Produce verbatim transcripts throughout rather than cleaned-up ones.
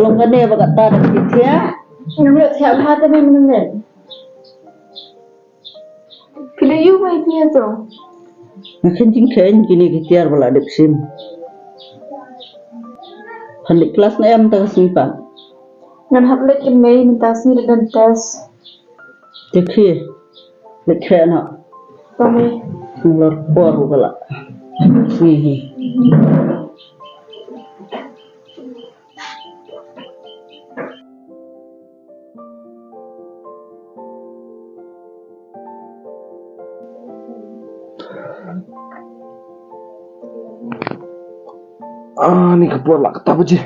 Long kane ba kata da ki thiah. Ngam ïoh thiah bha te mynnin. Phi la ïoh mai phi ïa to. Nga khein jingkhein kine ki tiar ba la dep shim. Phan leit klas ne em mynta ka sngi pat? Ngan hap leit kynmaw mynta ka sngi da don test. Te phi leit khreh noh. Ka mei. Nalor por ruh ka la. Hi hi. Ah, ni ka por la kata baje.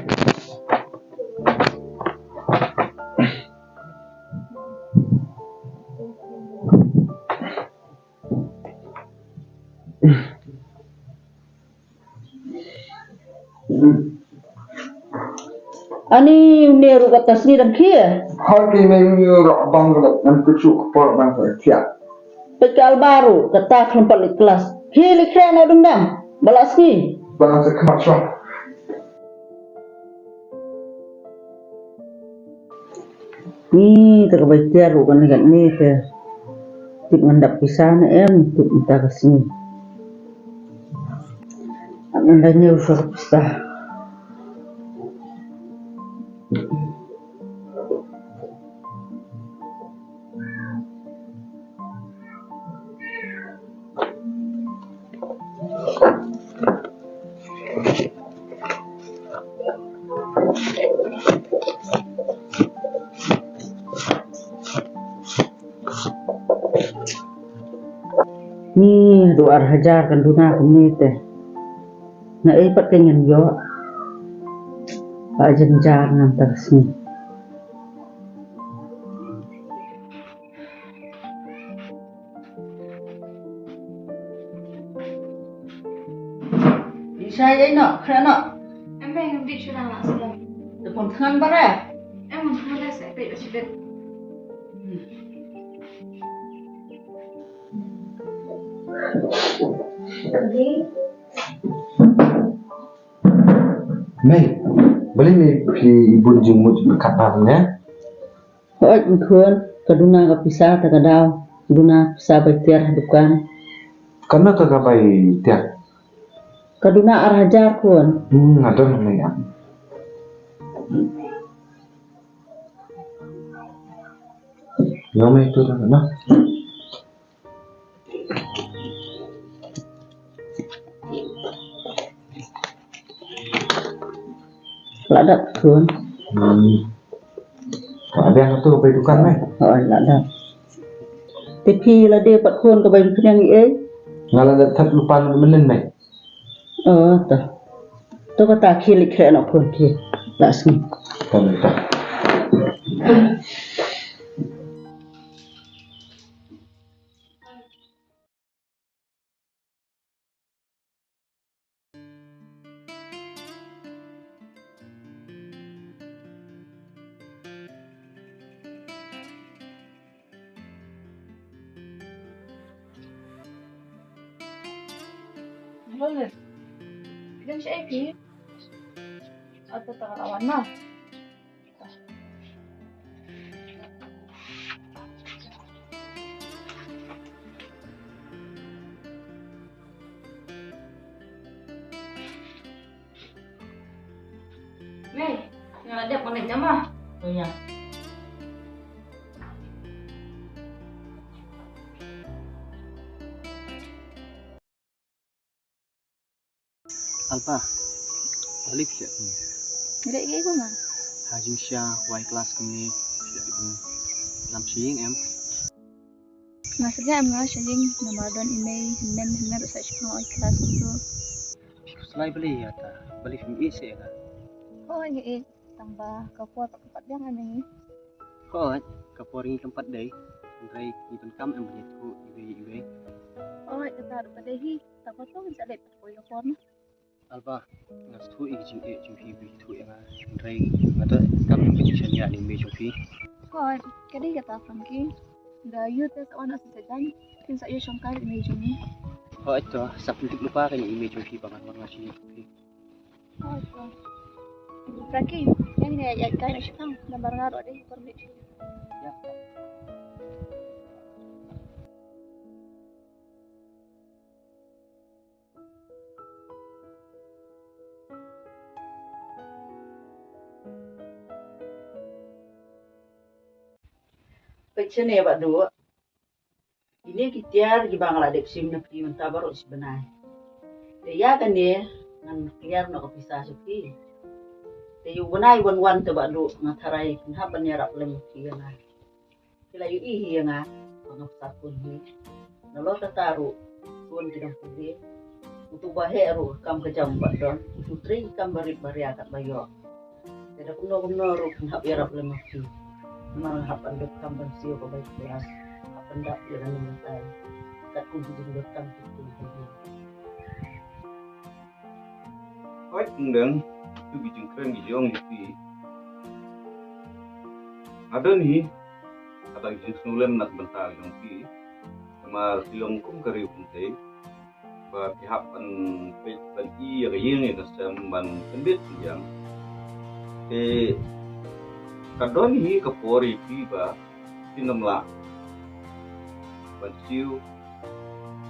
Ani une ruh kata sngi dang khie. Hoi ki mei, une ruh bang ruh ngan kut shu ka por bang ka thiah. Peit ka Alba ruh kata khlem pat leit klas. Khie leit khreh noh dang dang. Ba la sngi. Ba ngan sa khmat shuwa. Ni te ka bai tiar ruh kane kane te. Tip ngan dap pisa ne em tip mynta ka sngi. Ngan da ñiew sa ka pisa. Ni haduh ar hajar kan duna kumne te. Na ei pat ka ngan ïoh. Ba jynjar ngan ta ka sngi. Isha ei noh, khreh noh. Em, em, em, dik shuh na, na, shuh. Te pun thngan bare. Em, em, thngan bare, sa peit ba shibit. Mei, balei mei phi bun jingmut kat ba ne? Hooid, khun, ka duna ka pisa ta ka daw, duna pisa bai tiar ha dukan. Kano ka ka bai tiar? Ka duna ar hajar, khun. Hmm, nga don mei ïa. Ïa mei tu dah na. La dap khun. Hmm. Ka dang tu ka bai dukan mei. Oh, la dap. Te phi la dei pat khun ka bai pynïang ei ei. Nga la dap thap lypa mynnin mei. Oh, to. To kata khie leit khreh noh khun khie. La sngi. To mei to. Hello, Lin. Phi don shaei phi? Ato ta ka la wan ma. Mei, nga la dep ban leit ñiam ma. Oh, ïa. Alba, balei phi leh kumne? Leh kaei kumno? Ha jingshisha wai klas kumne, phi leh kumne. Lam sha ïing em? Nga sngewsih em, nga sha ïing namar don i mei hynmen hynmen ruh sa shipang wai klas kumto. Phi khuslai balei ïa ta? Balei phim ïeit seh ïa nga? Hooid nga ïeit, tang ba ka por pat kam pat dei em. Hooid, ka por ngi kam pat dei. Hynrei ngi donkam em ban ïathuh iwei ïa iwei. Hooid, kata ruh ka dei hi. Tang ba to ngin sa leit pat poi ka por na. Alba, nga sngewthuh ïa ki jingeh jong phi ba phi ïathuh ïa nga. Hynrei nga donkam em ban ïashaniah ïa i mei jong phi. Hooid, ka dei kata Frankie. Da ïoh te sa wan ha shisha jan, phin sa ïashongkai ïa i mei jong ngi. Hooid to, sa pyntip lypa kane i mei jong phi ba ngan wan nga sha ïing jong phi. Frankie, ïa ngin ïa kai noh shipang, namar nga ruh dei por mih. Peit shane Bah Duh. Kine ki tiar kiba nga la dep shim na phi mynta baroh shi bnai. Te ïa kane ngan clear noh ka pisa sha phi. Te ïa u bnai wan wan te Bah Duh nga tharai phin hap ban ïarap lem ïa phi ïa nga. Phi la ïohi hi ïa nga ba nga pisa khun hi. Nalor kata ruh khun ki dang pule. Utu ba heh ruh kam ka jam ba don. Utu trei kam barit baria kat ba ïoh. Te da kumno kumno ruh phin hap ïarap lem ïa phi. Namar nga hap ban dep kam ban siew ka bai klas. Hap ban dap ïa ka nongmyntai. Kat kum ki jingdonkam ki kum ki jing. Hooid Kong Deng, tu ki jingkren ki jong ïa phi. Nga don hi, kata ki jingsngewlem na ka bynta jong phi. Namar phi long kum ka riew kynthei. Ba phi hap ban peit ban i ïa ka ïing ïa ka sem ban pynbit pynbiang. Te ka don hi ka por ïa phi ba phin ym lah ban siew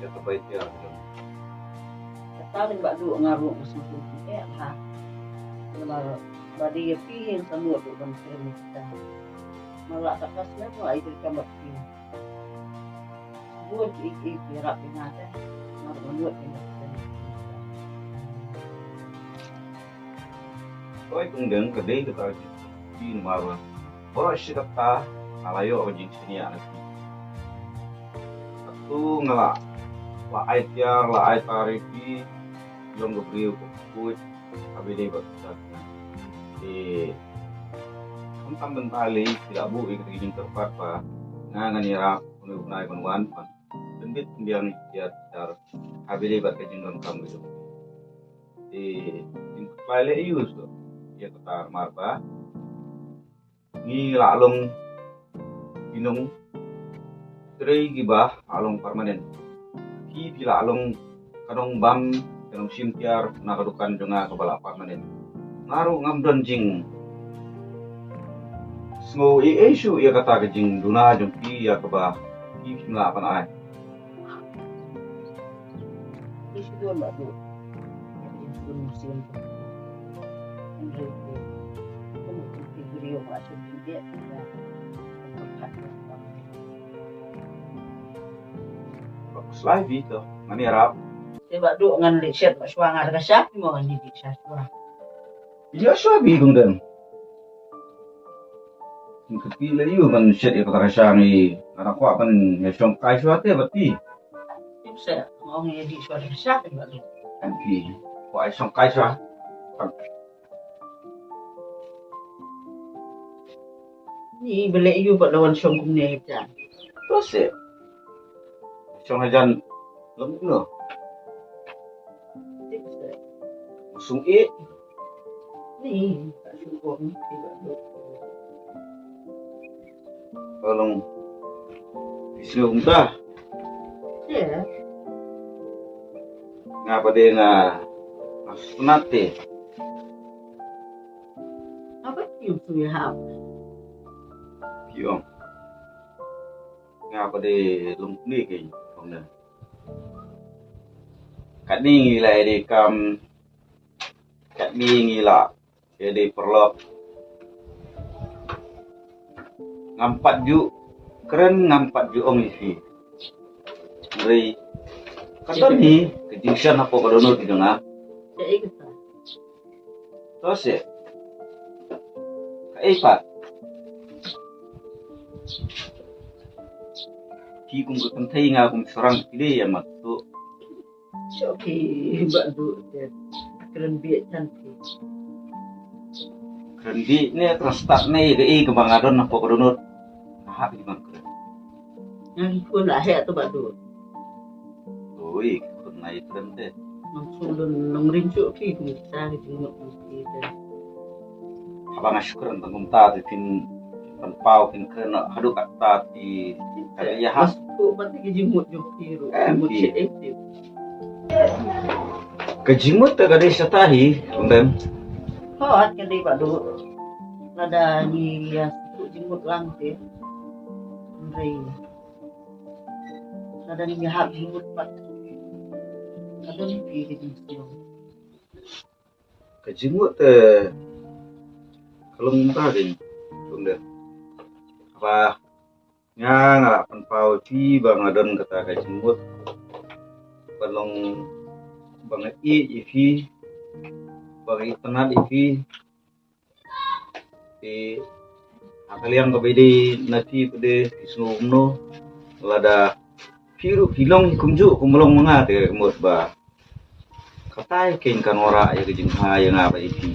ïa ka bai tiar ka jong. Kata ban Bah Duh nga ruh nga sngewthuh eh ha. Namar ba dei ïa phi ïa ka nud ruh ban kren ïa kita. Namar la ka pas lem ruh ai dei kam bad phi. Bun ki ki ki rap ïa nga te. Nga ruh nga nud ïa nga te. Hooid Kong Deng, ka dei kata ki namar ba baroh shi katta nga la ïoh ka jingshaniah na phi. Katu nga la, la ai tiar, la ai tar ïa phi, long ka briew ka khuid, ka bynta ba ka. Te khamtam bynta lei phi la buh ïa ka jingkyrpad ba nga ngan ïarap kumne kumne ban wan ban pynbit pynbiang ïa ka tiar, ka bynta ba ka jingdonkam ka jong. Te jingkyrpad lei ïa u so ïa kata namar ba ngi la long ki nongtrei kiba la long permanent. Phi phi la long ka nongbam, ka nongshim tiar na ka dukan jong nga kaba la permanent. Nga ruh ngam don jingsngew ei ei shuh ïa kata ka jingduna jong phi ïa kaba phi phim lah ban ai. Slai bi to, ngan ïarap. Te Bah Duh ngan leit shet ba shuwa nga da ka sha, mo ngan dih sha shuwa. Ïa shuwa bi Kong Deng. Ka phi la ïoh ban shet ïa kata ka sha ngi. Nga kwah ban ïa shong kai shuwa te bad phi. Ïa shet, nga ong ïa dih shuwa da ka sha te bad phi. Kan phi kwah ïa shong kai shuwa. Ni ba leh ïoh ba la wan shong kumne ïa jan. To seh. Shong hajan lem no. Sung i. Ni. Tolong. Isn't that? Yeah. Nga ba dei nga, nga sunat te. Apa you three have? Piong. Nga ba dei lung ni ke, kong ne. Kat ni ngi la ïa dei kam, kat ni ngi la ïa dei paralok. Ngam pat ju kren, ngam pat ju ong ïa phi. Hynrei ka don hi ka jingshaniah hapoh ka dohnud jong nga. To seh. Kaei pat? Phi kum ka kynthei, nga kum shynrang, phi dei ïa mat tu. Shuh phi Bah Duh te. Kren bieit than phi. Kren bieit ne kren stad ne kaei kaba nga don hapoh ka dohnud. Nga hap ïa ban kren. Ngan khun la heh tu Bah Duh. Oi, khun nai kren te. Ngan khun don nongrim shuh phi kum kita ki jingmut kum kita. Haba nga shu kren tang kumta te phin pynpaw phin kren haduh katta phi. Ka ïa hap. Mas ku ban ki jingmut jong phi ruh. Em, mut phi. Shi eh phi. Ka jingmut te ka dei shata hi, Kong Dem. Hooid, ka dei Bah Duh. Lada ngi ïa sngewthuh jingmut lang te, hynrei lada ngi ïa hap jingmut pat, ka don phi ka jingsngew. Ka jingmut te ka long mynta kein, Kong Deng. Haba nga, nga la pynpaw ïa phi ba nga don kata ka jingmut, ba long ba nga ïeit ïa phi, ba nga itynnad ïa phi. Te ha ka liang kaba ïadei na phi pat de, phi sngew kumno? Lada phi ruh phi long hi kumjuh kumba long ma nga, te ka mut ba katai kein kan wanrah ïa ka jingha ïa nga bad ïa phi.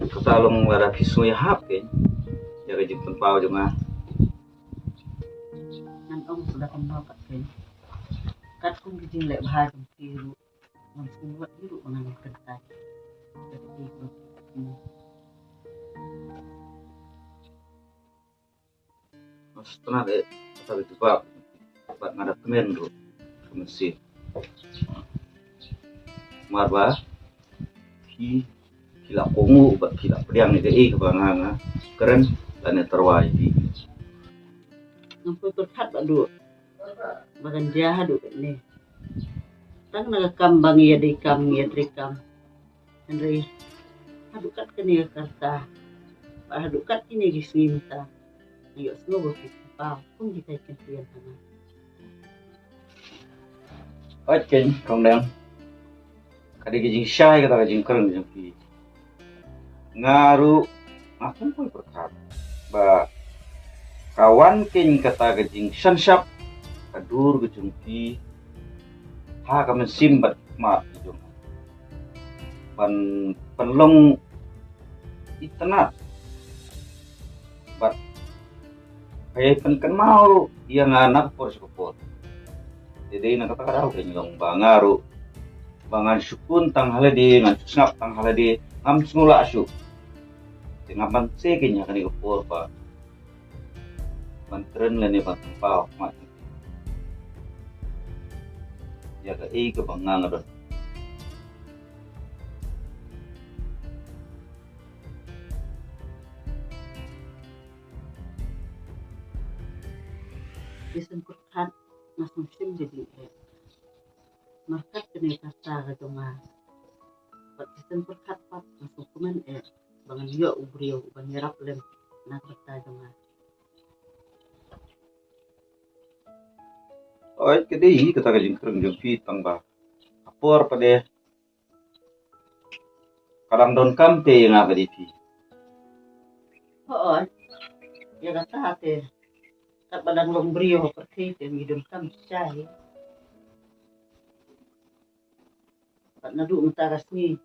Kata long lada phi sngew ïahap kein ïa ka jingpynpaw jong nga. Ngan ong suda kumno pat kein. Katkum ka jingleh bha jong phi ruh, ngam sngewbha ruh ba ngan kyntait. Ka dei ba Nga sngewtynnad eh, kata ka jubab. Bad nga da kmen ruh ka mynsiem. Namar ba phi, phi la kohnguh bad phi la pdiang ïa kaei kaba nga, nga kren lane tyrwa ïa phi. Ngam poi pyrkhat Bah Duh ba kan jia haduh katne. Tang na ka kam ba ngi ïadei kam, ngi ïatrei kam. Hynrei haduh kat kane ka rta, bad haduh kat kine ki sngi mynta, nga ïohsngew ba phi pynpaw kum kitai ki kyntien ha nga. Hooid kein Kong Deng, ka dei ka jingshai kata ka jingkren jong phi. Nga ruh nga khlem poi pyrkhat ba ka wan kein kata ka jingshanshap ka dur ka jong phi ha ka mynsiem bad khmat ka jong nga ban pynlong itynnad bad ka ïai pynkynmaw ïa nga na ka por sha ka por. Te dei na kata ka daw kein long ba nga ruh ba ngan shu khun tang ha lade, ngan shu sngap tang ha lade, ngam sngewlah shuh. Te nga banse kein ha kane ka por ba ban kren lane ban pynpaw khmat ïa kaei kaba nga, nga don. Shisien pyrkhat nga sngewsih ka jingeh. Markat kane ka rta ka jong nga. Bad shisien pyrkhat pat nga sngewkmen eh ba ngan ïoh u briew uban ïarap lem na ka rta jong nga. Oi, ka dei kata ka jingkren jong phi tang ba ka por pat de ka dang donkam te ïa nga bad ïa phi. Hooid, ïa kata te katba dang long briew ha pyrthei te ngi donkam shisha hi. Bad naduh mynta ka sngi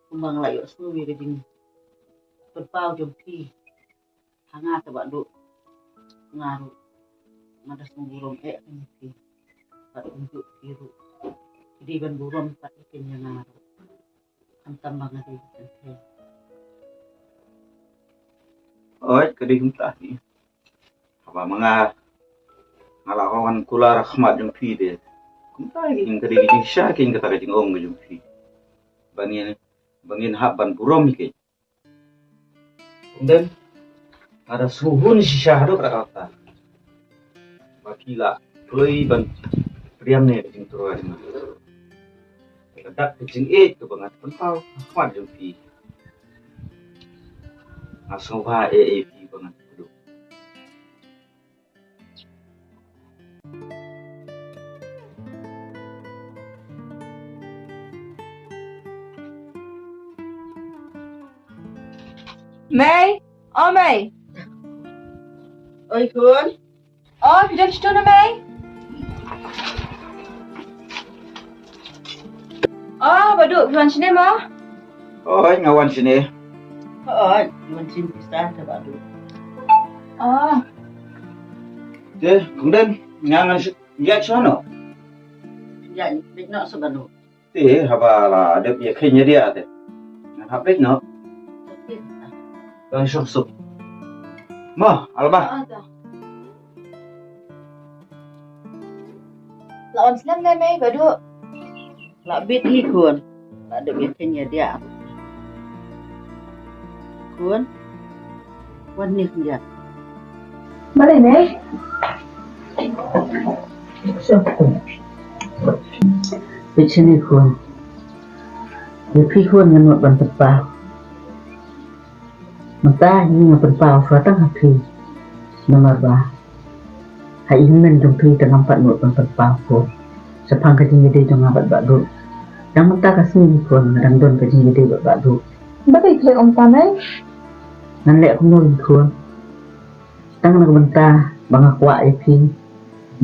kumba nga la ïohsngew ïa ka jingpynpaw jong phi ha nga te Bah Duh, nga ruh nga da sngewburom eh ïa phi. Bad kumjuh phi ruh phi dei ban burom pat ïa phi ïa nga ruh. Khamtam ba nga dei ka kynthei. Oi, ka dei kumta hi. Haba ma nga nga la wan kular ha khmat jong phi te kumta hi, ka dei ka jingshisha kein kata ka jingong ka jong phi. Ba ngin, ba ngin hap ban burom hi kein. Kum dei nga da sngewhun shisha haduh katta katta ba phi la kloi ban pdiang ïa ka jingtyrwa jong nga. Ka dak ka jingïeit kaba nga pynpaw ha khmat jong phi, nga sngewbha eh ïa phi ba ngan pynduh. Mei, o Mei. Oi khun. O, phi don shano Mei? O, Bah Duh, phi wan shane mo? Oi, nga wan shane. Oi, wan shim pisa te Bah Duh. O. Te, Kong Deng, nga ngan sh-, ïaid shano? Ïaid beit noh sa Bah Duh. Te haba la dep ïa kheiñ ïa dia te ngan hap beit noh. Te. Dang shong suk. Ma, alba. O, to. La on slem ne mei, Bah Duh? La bit hi khun. La dep ïa khein ïa diah. Khun. Wan ni khun ïa. Balei mei? Peit shane khun. Ïa phi khun ngan mut ban pynpaw. Mynta hi nga pynpaw shuwa tang ha phi. Namar ba ha i hynmen jong phi te ngam pat mut ban pynpaw khun. Shaphang ka jingïadei jong nga bad Bah Duh. Dang mynta ka sngi hi khun nga dang don ka jingïadei bad Bah Duh. Balei phi leh kumta mei? Ngan leh kumno hi khun? Tang na ka bynta ba nga kwah ïa phi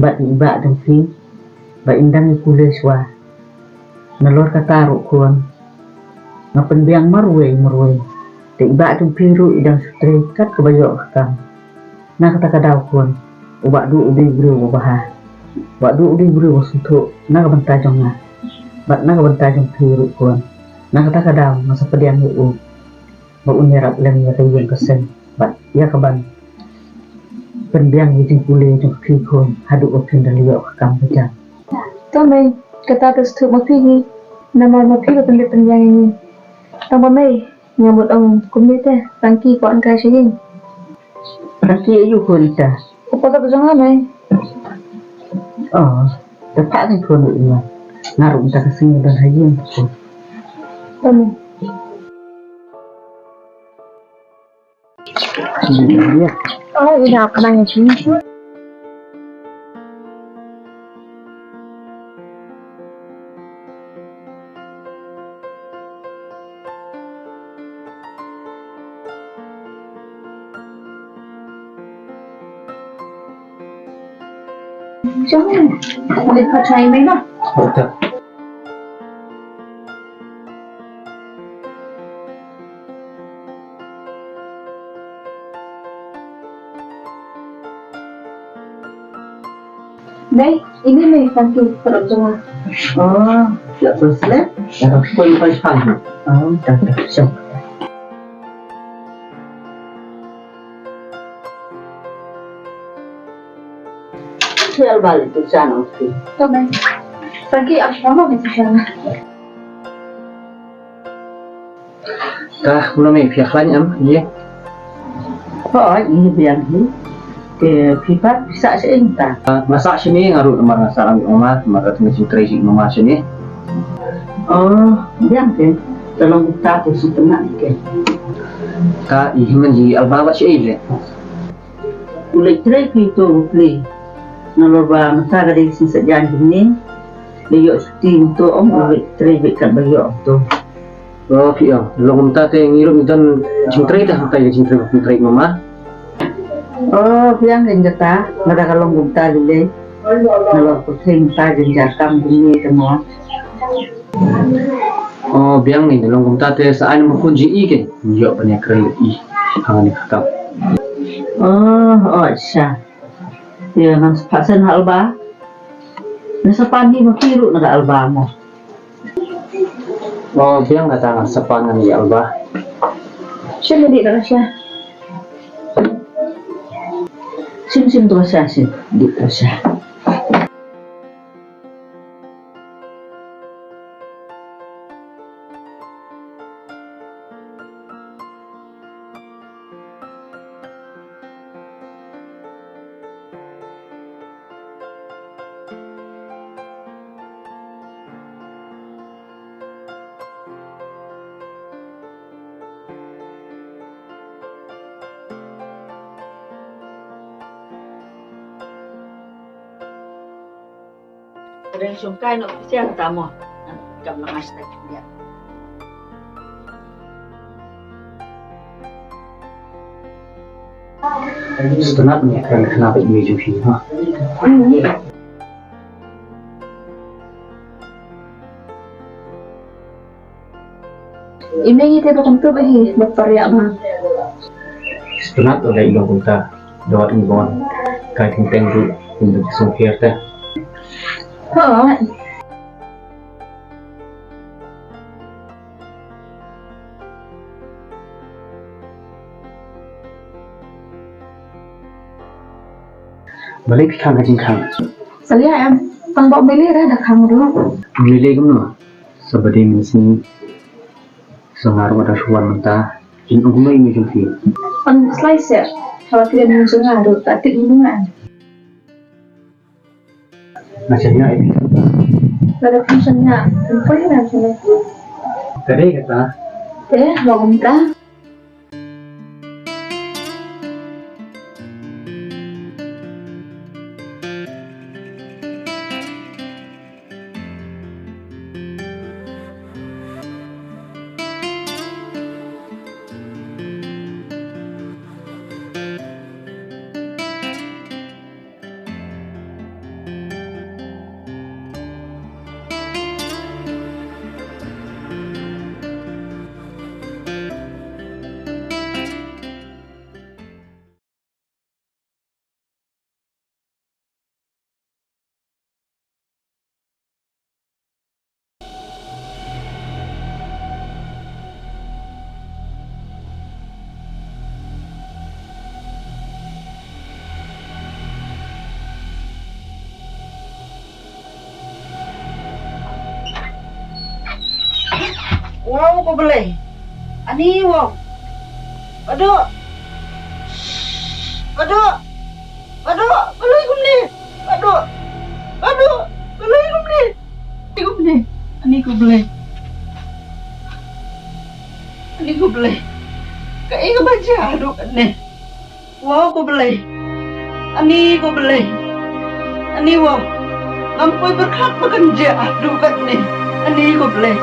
bad i bah jong phi ba in dang ïa pule shuwa. Nalor kata ruh khun, nga pynbiang marwei marwei. Te i bah jong phi ruh i dang shu trei kat kaba ïoh ka kam. Na kata ka daw khun, u Bah Duh u dei u briew uba bha. U Bah Duh u dei u briew uba sngewthuh na ka bynta jong nga bad na ka bynta jong phi ruh khun. Na kata ka daw nga sa pdiang ïa u ba un ïarap lem ïa ka ïing ka sem bad ïa ka ban pynbiang ïa ka jingpule jong phi khun haduh ba phin da leh ïoh ka kam ka jam. To mei, kata te sngewthuh ma phi hi. Namar ma phi ba pynleit pynbiang ïa ngi. Tang ba mei, nga mut ong kumne te, Frankie kwah yn kai sha ïing. Frankie aïu khun ita? U pa ka jong nga mei. Oh, te phah ïa khun u ïa. Nga ruh mynta ka sngi don ha ïing khun. To mei. Oh, ina khnang ïa shi. Jong, boleh percaya mei lah. Nei, ini nei, Frankie, paralok jong nga. Oh, ïa, terus leh. Ïa, terus pun, pun, pun. Oh, dah, dah, siap. Sial balik tu sana, okey. To mei. Frankie, apa mau ni tu sana? Ka, kumno mei, phi ïa khlaiñ em, ïa? Hooid, ïa biang hi. Te phi pat, phi sah shaei mynta? Ah, nga sah shane, nga ruh namar nga sah lang ïa u mama, namar ka jingtrei jong i mama shane. Oh, biang te. Te long kumta te sngewtynnat te. Ka, i hynmen i Alba wat shaei le? U leit trei phi to u pli. Nalor ba mynta ka dei ka sngi Saitjaiñ kumne. Dei ïoh shuti mynta ong u leit trei beit katba ïoh to. Oh, phi ong. Long kumta te ngi ruh ngi don jingtrei te hangtai ka jingtrei ba pyntrei mama. Oh, biang kein kata, lada ka long kumta lei lei. Nalor pyrthei mynta jynjar kam kumne te mo. Oh, biang ni, long kumta te sa ai number phone jong i kein. Ïoh ban ïakren bad i. Hangne ka kam. Oh, oh, sha. Ïa, ngan sa phah send ha Alba. Ngan sa pan hi ma phi ruh na ka Alba mo. Oh, biang kata ngan sa pan ngan ïa Alba. Shim dih na ka sha. Shim, shim to ka sha, shim. Dih to ka sha. Ka dang shong kai noh pisa kata mo. Kam lang ai stek dia. Sngewtynnat ne kren khnang ba i mei jong phi ha. I mei te ba kumta ba hi ba pariak ma. Sngewtynnat lada i long kumta. Dawat ngi bun. Kai teng teng ruh. Kumta ki song pher te. Hooid. Balei phi khang ka jingkhang? Salia em. Tang ba u Mele re da khang ruh. U Mele kumno? Sa ba dei mynsiem sa nga ruh da shuwa mynta. Jin ong kumno ïa me jong phi? Tang slai se. Haba phi da mynsiem nga ruh ta tip mynta. Nga shaniah ïa phi. Lada phi shaniah, phi poi na shaniah. Ka dei kata. Te, ba kumta. Wow, ko Blei. Ani wow. Aduh. Aduh. Aduh, balei kumne? Aduh. Aduh, balei kumne? Balei kumne? Ani ko Blei. Ani ko Blei. Kaei kaba jia haduh katne. Wow ko Blei. Ani ko Blei. Ani wow. Ngam poi pyrkhat ba kan jia haduh katne. Ani ko Blei.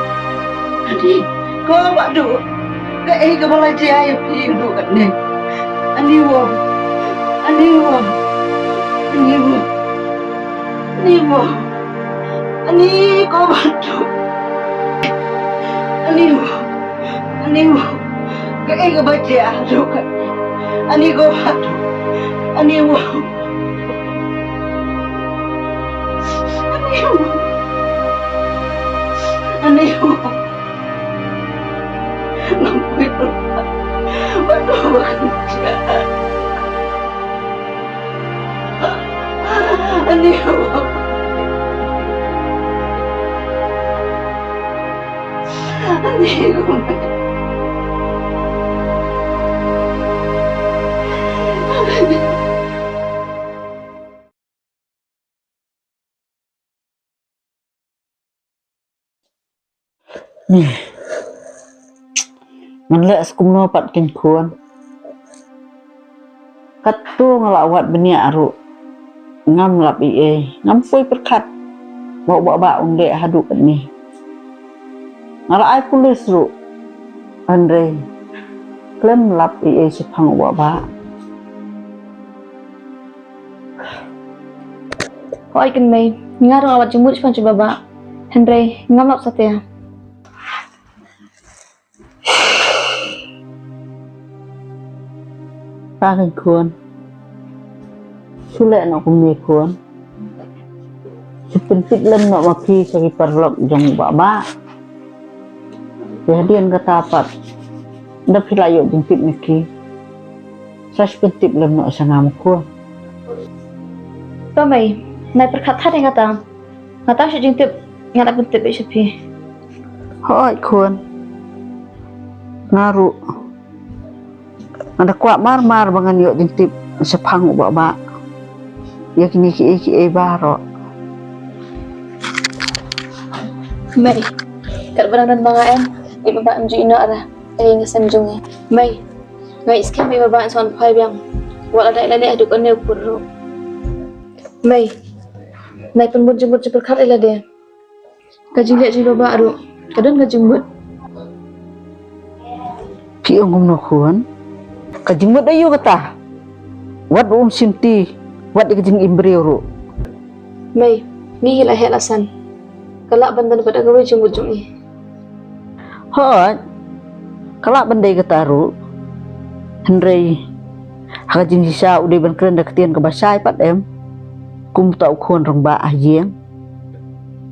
Ani ko Bah Duh. Kaei kaba la jia ïa phi haduh katne. Ani wow. Ani wow. Ani wow. Ani wow. Ani ko Bah Duh. Ani wow. Ani wow. Kaei kaba jia haduh katne. Ani ko Bah Duh. Ani wow. Ani wow. Ani wow. Ngam poi pyrkhat ba to ba kan jia. Ani wow. Ani wow. Ngan leh sa kumno pat kein khun. Katto nga la wad bniah ruh ngam lap ei ei, ngam poi pyrkhat ba u Bah Bah un leh haduh katne. Nga la ai pulit ruh hynrei khlem lap ei ei shaphang u Bah Bah. Hooid kynmaw, nga ruh nga wad jingmut shaphang u Bah Bah. Hynrei ngam lap satia. Ka khun. Shu leh noh kumne khun. Shu pyntip lem noh ma phi sha ki paralok jong u Bah Bah. Te hadien kata pat, da phi la ïoh jingtip ma ki, sa shu pyntip lem noh sha nga ma khun. To mei, nai pyrkhat than ïa kata. Nga tang shu jingtip, nga la pyntip ïa sha phi. Hooid khun. Nga ruh nga da kwah mar mar ba ngan ïoh jingtip shaphang u Bah Bah ïa kine kiei kiei baroh. Mei, kat ba dang don ma nga em, i Bah Bah em ju ïeh noh re. Ei, nga sem jong i. Mei, nga ïeit skhem ba i Bah Bah in sa wan phai biang. Wat la dei lade haduh kane u pud ruh. Mei, nai pynbun jingmut jingpyrkhat ïa lade. Ka jingleh jong i Bah Bah ruh ka don ka jingmut. Phi ong kumno khun? Ka jingmut aïu kata? Wat um shimti wat ïa ka jingim briew ruh. Mei, ngi hi la heh la san. Ka lah ban don pat da kawei jingmut jong i. Hooid, ka lah ban dei kata ruh. Hynrei ha ka jingshisha u dei ban kren da ka ktien kaba shai pat em. Kum uta u khun rangbah ha ïing.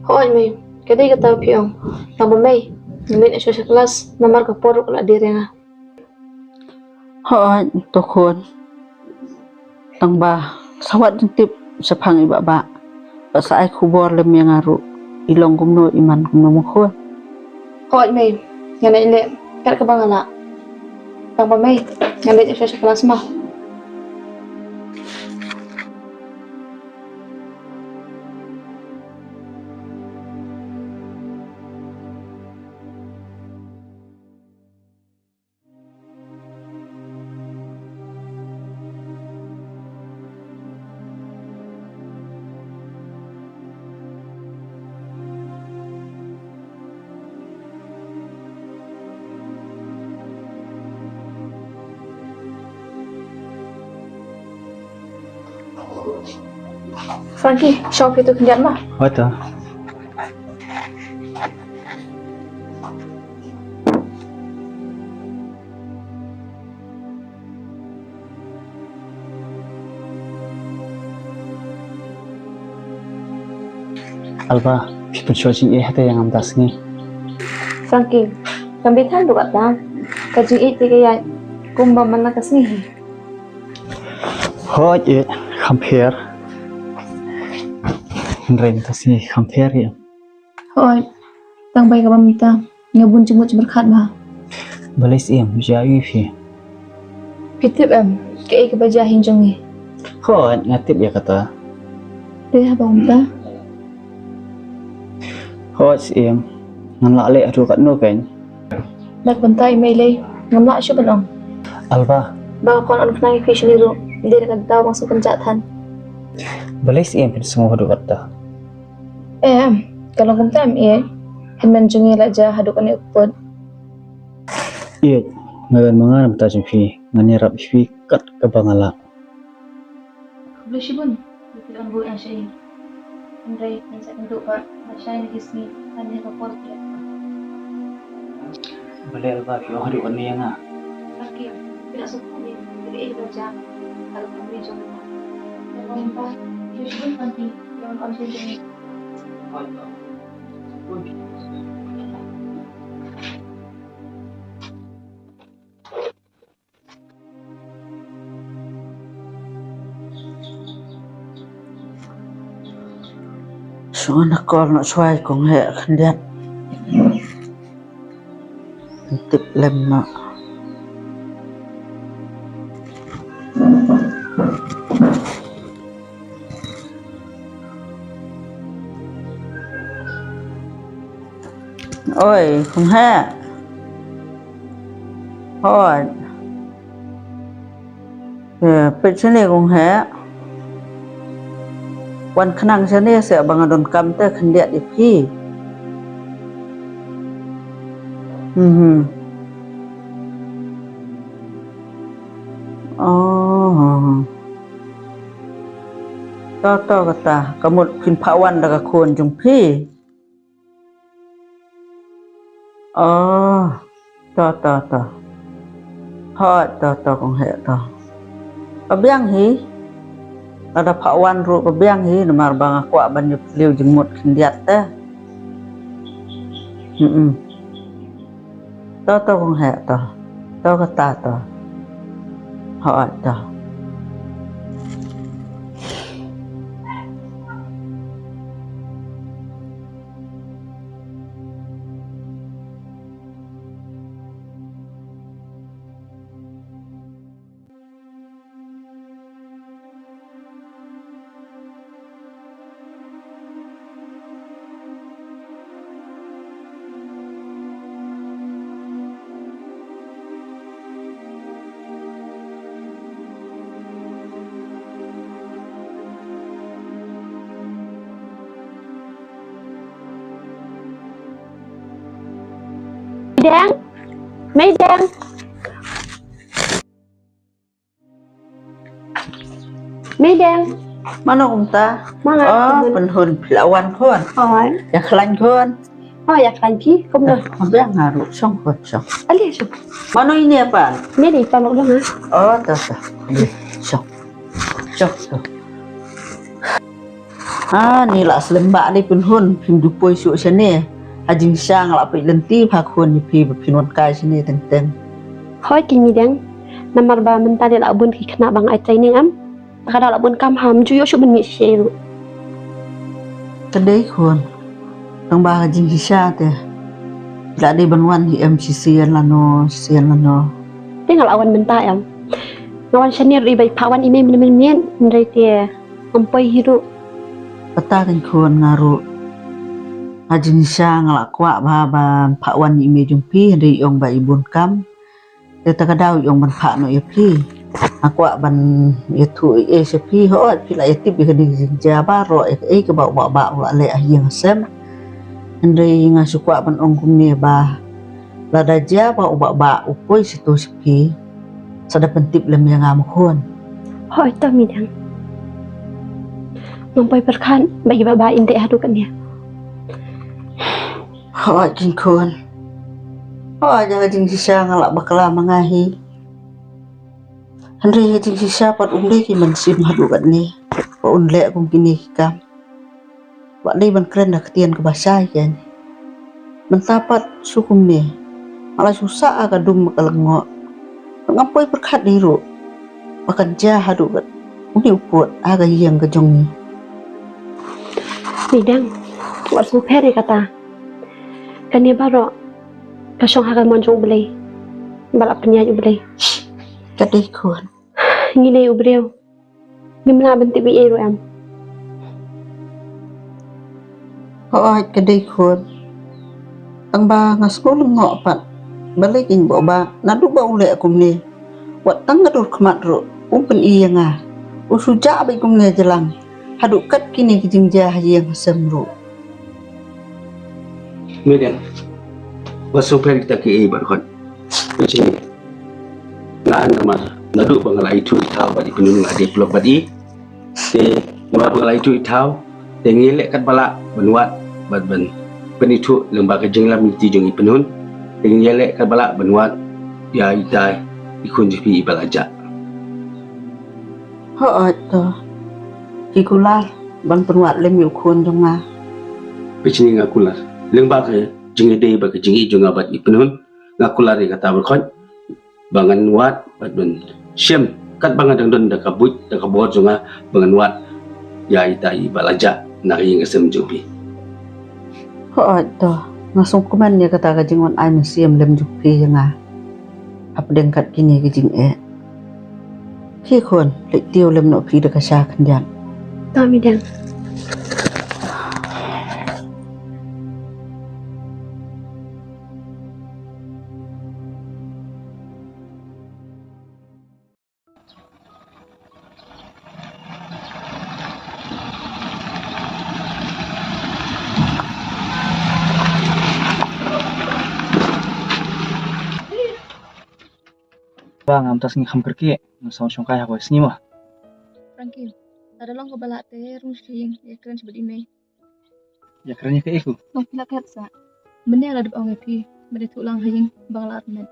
Hooid mei, ka dei kata phi ong. Tang ba mei, ngi leit noh shuwa sha klas namar ka por ruh ka la dier ïa nga. Hooid to khun. Tang ba sa wad jingtip shaphang i Bah Bah. Ba sa ai khubor lem ïa nga ruh. I long kumno, i man kumno, ma khun. Hooid mei, ngan leit leh kat kaba nga lah. Tang ba mei, ngan leit sha sha klas ma. Frankie, shong phi tu khyndiat ma. Hooid to. Alba, phi pynshoi jingïeit hata ïa nga mynta sngi. Frankie, kam biang than ruh kata. Ka jingïeit te ka ïaid kumba man la ka sngi hi. Hooid ïeit, kham pher. Hynrei mynta sngi kham pher ïa. Hooid, tang bai kaba mynta nga bun jingmut jingpyrkhat bha. Balei Syiem, jia ïa phi? Phi tip em kaei kaba jia ha ïing jong ngi? Hooid, nga tip ïa kata. Te haba mynta? Hooid Syiem, ngan lah leh haduh katno kein? Na ka bynta i mei lei ngam lah shuh ban ong. Alba. Ba nga kwah ong khnang ïa phi shane ruh, dei na ka daw ba nga sngewkynjah than. Balei Syiem phin sngew haduh katta? Em, ka long kumta em ïeit. Hynmen jong ngi la jia haduh kane u kput. Ïeit, nga don ma nga na bynta jong phi, ngan ïarap ïa phi kat kaba nga lah. Khublei shibun, ba phi la wan buh ïa nga sha ïing. Hynrei ngan sa kynduh ba nga shai na ki sngi, ngan ïa ka por phi. Balei Alba phi ong haduh kane ïa nga? Frankie, phi la sngewthuh ïa kaei kaba jia ha ka family jong nga. Te kumta, khublei shibun Frankie, ïa ka ong jong phi. Shong na call noh shuwa ïa kong Heh khyndiat. Tip lem noh. Oi, kong Heh. Hooid. Eh, peit shane kong Heh. Wan khnang shane seh ba nga donkam te khyndiat ïa phi. Mhm. Oh. To to kata, ka mut phin phah wan da ka khun jong phi. Oh, to to to. Hooid, to to kong Heh to. Ba biang hi. Lada phah wan ruh ba biang hi, namar ba nga kwah ban ïa phylliew jingmut khyndiat te. Hmm. To to kong Heh to. To kata to. Hooid to. Meideng. Meideng. Meideng. Mano kumta? Ma nga, oh, Pynhun. Pynhun, phi la wan khun. Hooid. Ïa khlaiñ khun. Oh, ïa khlaiñ phi, kumno? Eh, biang nga ruh, shong khun, shong. Ale, shong. Mano ine pat? Ine dei i pa Mawlong ha. Oh, to, to. Ale, shong. Shong, shong. Ha, ni la slem bha dei Pynhun, phim ju poi shuh shane. Ha jingshisha nga la peit lynti bha khun ïa phi ba phin wan kai shane teng teng. Hooid keiñ Meideng, namar ba mynta dei la bun ki khynnah ba nga ai training em. Ka daw la bun kam ha, ym ju ïoh shuh ban mih shisha ruh. Ka dei khun. Tang ba ka jingshisha te. La dei ban wan hi em shisien lano, shisien lano. Te nga la wan mynta em. Nga wan shane ruh i ba i phah wan i mei mynmiet mynmiet. Hynrei te ngam poi hi ruh. Kata kan khun nga ruh. Ka jingshisha nga la kwah ba ban phah wan i mei jong phi hynrei i ong ba i bun kam. Te ta ka daw i ong ban phah noh ïa phi. Nga kwah ban ïathuh ei ei sha phi, hooid phi la ïatip ïa kane ka jingjia baroh, ïa kaei kaba u Bah Bah u la leh ha ïing ha sem. Hynrei nga shu kwah ban ong kumne ba lada jia ba u Bah Bah u poi shato sha phi, sa da pyntip lem ïa nga ma khun. Hooid to Midang. Ngam poi pyrkhat ba i Bah Bah in dei haduh katne. Hooid kin khun. Hooid, ha ka jingshisha nga la bakla ma nga hi. Hynrei ha ka jingshisha pat um dei ki mynsiem haduh katne ba un leh kum kine ki kam. Wat dei ban kren da ka ktien kaba shai kein. Mynta pat shu kumne nga la shu sah ha ka dum ka lyngngoh. Ngam poi pyrkhat dei ruh ba kan jia haduh kat une u pud ha ka ïing ka jong ngi. Midang, wat sngewpher ïa kata. Kane baroh ka shong ha ka mon jong U Blei. Ba la pynïaid U Blei. Ka dei khun. Ngi dei u briew. Ngim lah ban tip ei ei ruh em. Hooid ka dei khun. Tang ba nga sngew lyngngoh pat. Balei kin Bah Bah naduh ba u leh kumne, wat tang ka dur khmat ruh um pyn-i ïa nga. U shu jah beit kumne jlang haduh kat kine ki jingjia ha ïing ha sem ruh. Midang, wat sngewpher kita kiei bad khun. Pynshai nga namar naduh ba nga la ithuh ithaw bad i Pynhun nga dei paralok bad i. Te namar ba nga la ithuh ithaw te ngi leh katba lah ban wad bad ban pynithuh lyngba ka jingïalam lynti jong i Pynhun. Te ngi leh katba lah ban wad ïa ita i khun jong phi i Bah Lajah. Hooid to. Ki kular ban pynwad lem ïa u khun jong nga. Pynshai nga kular lyngba ka jingïadei bad ka jingïeit jong nga bad i Pynhun. Nga kular ïa kata bad khun ba ngan wad bad ban shem katba nga dang don da ka buit da ka bor jong nga ba ngan wad ïa ita i Bah Lajah na ka ïing ka sem jong phi. Hooid to, nga sngewkmen ïa kata ka jingwan ai mynsiem lem jong phi ïa nga. Hapdeng kat kine ki jingeh. Khie khun, leit tiew lem noh phi da ka sha khyndiat. To Midang. Ba ngam tas ngi kham kyrkieh, ngam song shong kai ha ko sngi mo. Frankie, lada long kaba lah te rung sha ïing, ïa kren sha bad i mei. Ïa kren ïa kaei ko? Long phi lah kat sa. Mynne la dep ong ïa phi, mynne thuh lang ha ïing, ba nga la armet.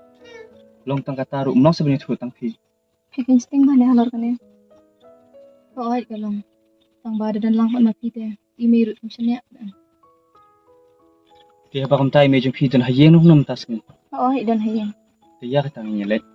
Long tang kata ruh, mynno sa ban ïathuh tang phi. Phi kynsteng ba ne halor kane. Hooid ka long. Tang ba da don lang pat ma phi te. I mei ruh kum shaniah. Te haba kumta i mei jong phi don ha ïing noh mynta sngi. Hooid don ha ïing. Te ïa kata ngin ïa leit.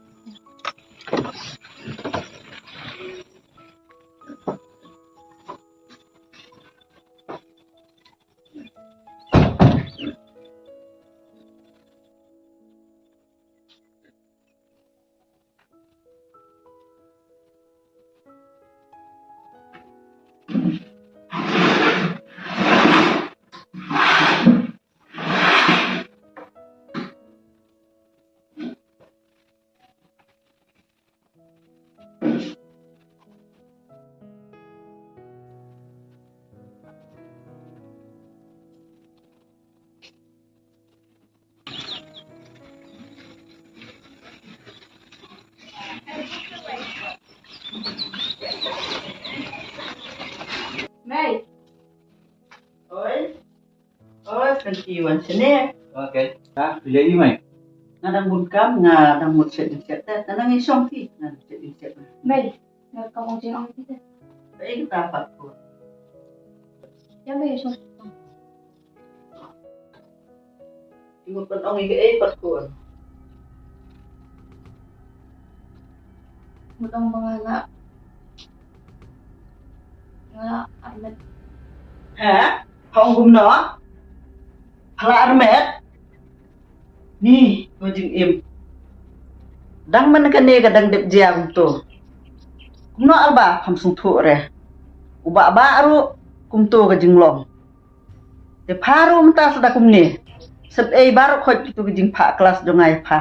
Mei. Oi. Oi, Frankie wan shane. Okay. Ha, phi leh aïu Mei? Nga dang bun kam, nga dang mut shet jingshet te. Nga dang ïashong phi, nga shet jingshet. Mei, nga kam ong jingong phi te. Ba ïa kata pat ko. Ïa Mei ïashong. Mut ban ong ïa kaei pat khun? Mut ong ba nga la, nga la armet. Ha? Ha Ong kumno? Pha la armet? Ni, ko jingim. Dang man kane ka dang dep jia kumto. Kumno Alba pham sngewthuh re. U Bah Bah ruh kumto ka jinglong. Te pha ruh mynta sa da kumne. Sep ei baroh khoit kito ki jingphah klas jong nga ïa pha.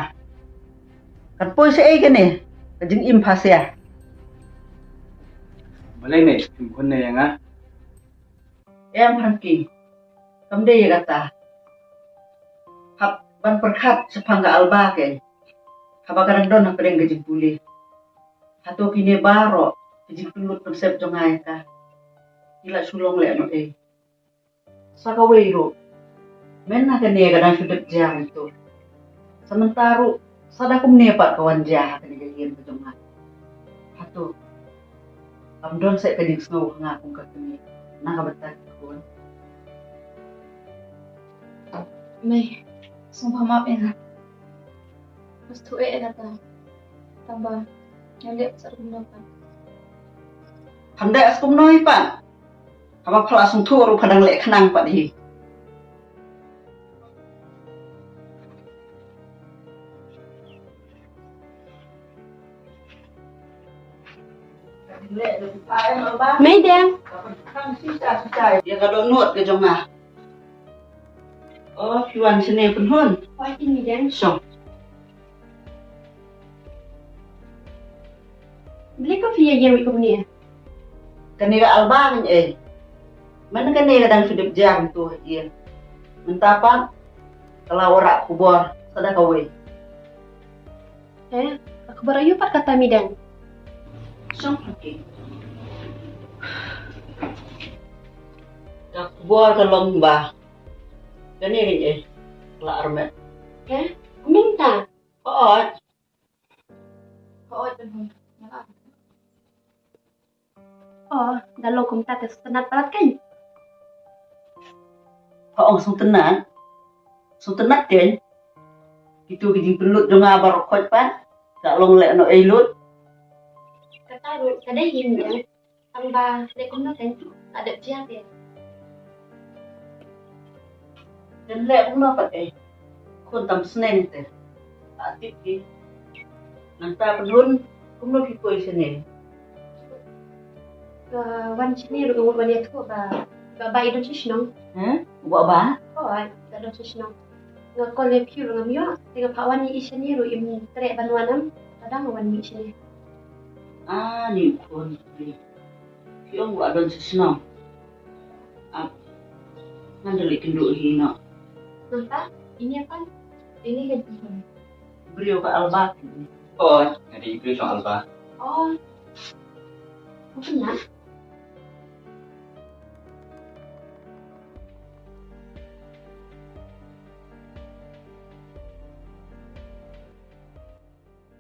Kan poi sa ei kane ka jingim pha sia. Balei ne, phim hun ne ïa nga? Em Frankie, kam dei ïa kata. Hap ban pyrkhat shaphang ka Alba kein. Haba ka dang don hapdeng ka jingpule. Hato kine baroh ki jingpynlut pynsep jong nga ïa ka, ki la shu long lehnohei. Sa kawei ruh, mynta kane ka dang shu dep jia kumto. Sa mynta ruh sa da kumne pat ka wan jia ha kane ka ïing ka jong nga. Hato kam don seh ka jingsngew ha nga kum ka kmie na ka bynta ki khun? Mei, sngewbha map ïa nga. Nga sngewthuh ïa kata. Tangba nga leh sa kumno pat. Phim leh sa kumno hi pat. Haba pha la sngewthuh ruh pha dang leh khnang pat hi. Mei Deng. Ïa ka dohnud ka jong nga. Oh, phi wan shane pynhun. Wan shane Deng. Sho. Balei ko phi ïa ïeng kumne? Kane ka Alba ngin ei. Man kane ka dang shu dep jia kumto ha ïing. Mynta pat ka la wanrah khubor sa da kawei. Eh, ka khubor aïu pat kata Mei Deng? Shong ha ki. Ka khubor ka long ba kane ngin ei. Ka la armet. Eh, mynta. Hooid. Hooid, pynhun. Oh, da long kumta te sngewtynnat palat kein. Hooid, sngewtynnat. Sngewtynnat kein. Kito ki jingpynlut jong nga baroh khoit pat ka long lehnohei lut. Kata ruh ka dei hi Mei Deng. Tangba leh kumno kein, la dep jia te. Te leh kumno pat ei. Khun tam sneng te. La tip ki. Nangta pynhun kumno phi poi shane? Ka wan shane ruh nga mut ban ïathuh ba, ba, ba i don sha shnong. Heh? Ba, ba? Oh, ai, ba don sha shnong. Nga call ïa phi ruh ngam ïoh. Te nga phah wan ïa i shane ruh im treh ban wan em. Ka dang wan ïa i shane. Ah, ni khun. Phi ong ba don sha shnong. Ap, ngan da leit kynduh hi noh. Nangta, ine pat, ine ka jingkhan. Briew ka Alba. Oh, nga dei briew jong Alba. Oh. Phi kynnoh?